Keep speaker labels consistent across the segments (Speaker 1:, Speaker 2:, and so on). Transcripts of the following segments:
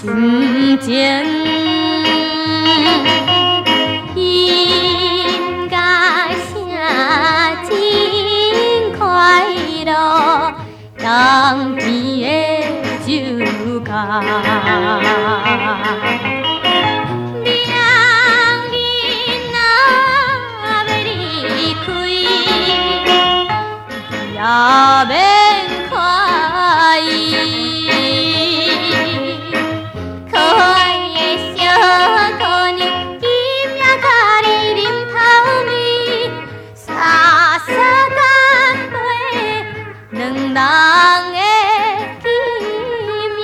Speaker 1: 心情，音乐声真快樂，江邊的酒窖。兩人若欲離開，也免懷疑。可愛的小姑娘，今夜佮你啉透暝，灑灑乾杯，兩人的金命。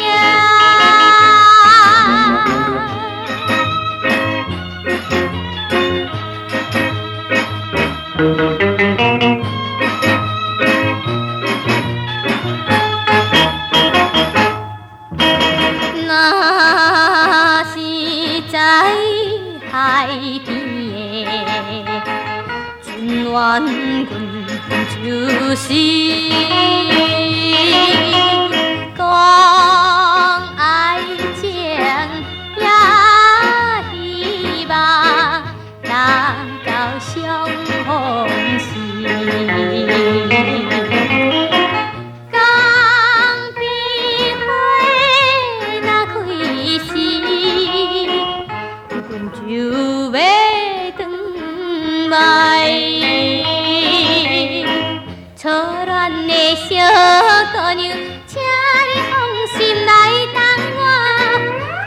Speaker 1: 若是在海邊的船員，阮就是講愛情也希望達到相逢時。江邊花若開時，阮就欲轉來。初戀的小姑娘，請你放心來等我，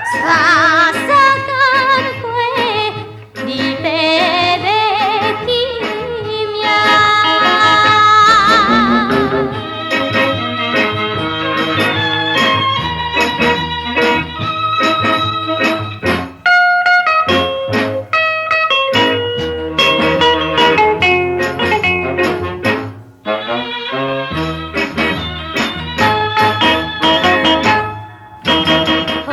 Speaker 1: 灑灑乾杯，離別的今夜。何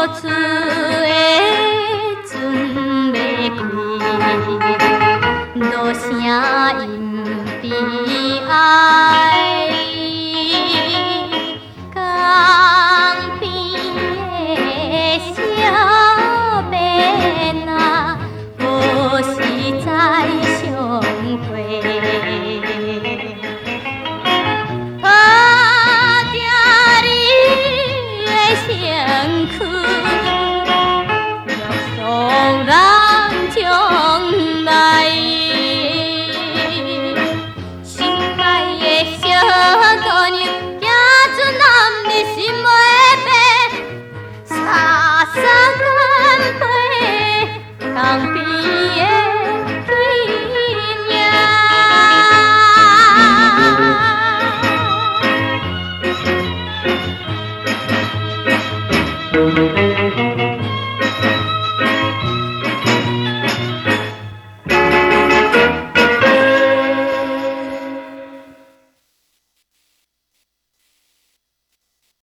Speaker 1: 處的船欲開，多聲音悲哀。江邊的小便仔，何時再相會？抱著你的身軀，約束咱將來。心愛的小姑娘，行出男兒心袂白，灑灑乾杯，江邊的金命。